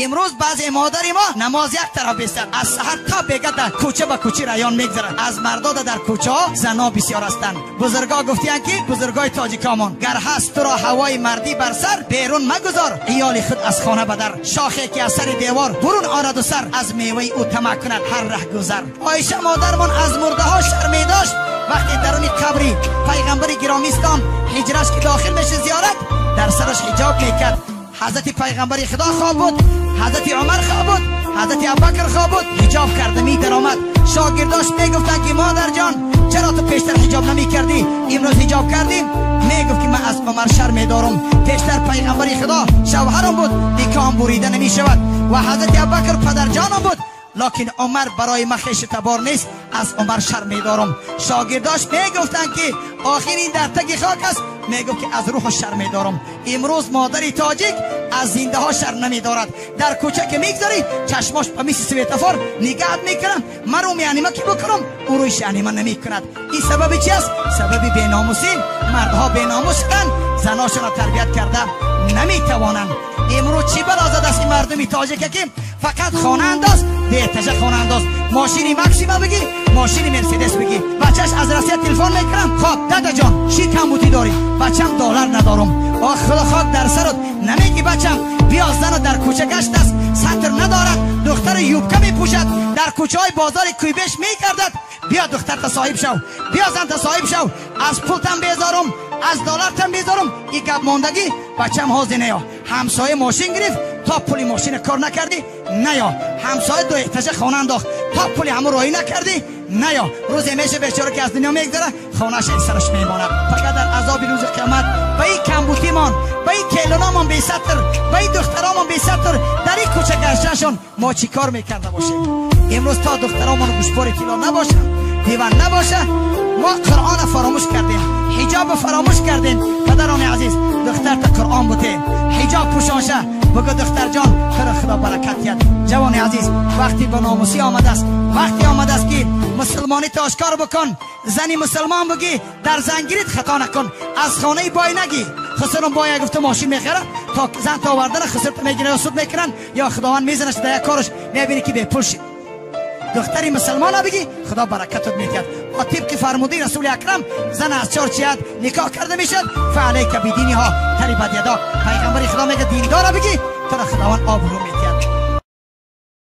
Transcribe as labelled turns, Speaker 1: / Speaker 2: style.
Speaker 1: Имрӯз баъзе модари мо намоз як тараф бистад, аз саҳар то бега дар кӯча ба кӯча раён мегзарад. Аз мардода дар кӯчаҳо зано бисёр ҳастанд. Бузургҳо гуфтиянд ки бузургҳои тоҷикамон, гар ҳаст туро ҳавои мардӣ бар сар, берун магузор иёли худ аз хона ба дар. Шохе ки аз сари девор бурун ораду сар, аз меваи ӯ тамаъ кунад ҳар раҳгузар. Оиша модармон аз мурдаҳо шарм медошт. Вақте даруни қабри пайғамбари гиромистон ҳиҷраш ки дохил мешид зиёрат, дар сараш ҳиҷоб мекард. Ҳазрати пайғамбари худо хоб буд, ҳазрати Умар хоб буд, ҳазрати Абубакр хоб буд, ҳиҷоб карда медаромад. Шогирдош мегуфтанд ки модарҷон, чаро ту пештар ҳиҷоб намекардӣ, имрӯз ҳиҷоб кардӣ? Мегуфт ки ман аз Умар шарм медорам. Пештар пайғамбари худо шавҳарам буд, никоҳам бурида намешавад, ва ҳазрати Абубакр падарҷонам буд, локин Умар барои ман хеши табор нест, аз Умар шарм медорам. Шогирдош мегуфтанд ки охир ин дар таги хок аст, мегуфт ки аз рӯҳу шарм медорам. Имрӯз модари тоҷик аз зиндаҳо шарм намедорад. Дар кӯча ки мегзарӣ, чашмош ба мисли светофор нигаҳат мекунам, ман рӯ меанима ки бикунам, ӯ рӯи шаънима намекунад. Ин сабаби чи аст? Сабаби беномусӣ. Мардҳо беномус шуданд, заношонро тарбият карда наметавонанд. Имрӯз чӣ бало задааст ин мардуми тоҷика ки фақат хона андоз, беэтажа хона андоз, мошини Максима бигӣ, мошини Мерседес бигӣ. Бачаш аз Россия телефон мекунам, хоб дадаҷон, чӣ камбудӣ дорӣ? Бачам доллар надорам. Ох худо хок дар сарот, намегӣ бачам, биё зану дар кӯча гаштааст, сатр надорад, духтари юбка мепӯшад, дар кӯчаҳои бозори Куйбеш мегардад. Биё духтарта соҳиб шав, биё занта соҳиб шав, аз пултам безорум, аз доллартам безорум. И гап мондагӣ, бачам ҳозир неё. Ҳамсоя мошин гирифт, то пули мошина кор накардӣ наё. Ҳамсоя ду этажа хона андохт, то пули ҳамон роҳӣ накардӣ наё. Рӯзе меша бечора ки аз дунё мегзара, хонааш сараш мемонад. Фақат дар азоби рӯзи қиёмат ба ин камбутимон, ба ин келуномон бесатр, ба ин духтаромон бесатр, дар ин кӯча гаштаншон мо чӣ кор мекарда бошем? Имрӯз то духтаромон гӯшпори тилло набошанд, диван набоша, мо Қуръона фаромӯш кардем, ҳиҷобро фаромӯш кардем. Падарони азиз, духтарта Қуръон буте, ҳиҷоб пӯшонша, бигӯ духтарҷон, туро худо баракат диҳад. Ҷавони азиз, вақти ба номусӣ омадааст, вақте омадааст ки мусулмониро ошкор бикун, зани мусулмон бигӣ, дар зангирит хато накун, аз хонаи бой нагӣ. Хусурам боя гуфта мошин мехарад, то зан то овардана хусурта мегирад, ё суд мекунанд, ё худованд мезанаш дар як кораш, мебинӣ ки бепул шид. Духтари мусулмона бигӣ, худо баракатот медиҳад. Ва тибқи фармудаи расули акрам, зан аз чор ҷиҳат никоҳ карда мешавад. Фаалайка бидиниҳо тарибат ядок. Пайғамбари худо мегӯяд диндора бигӣ, туро худованд обрӯ медиҳад.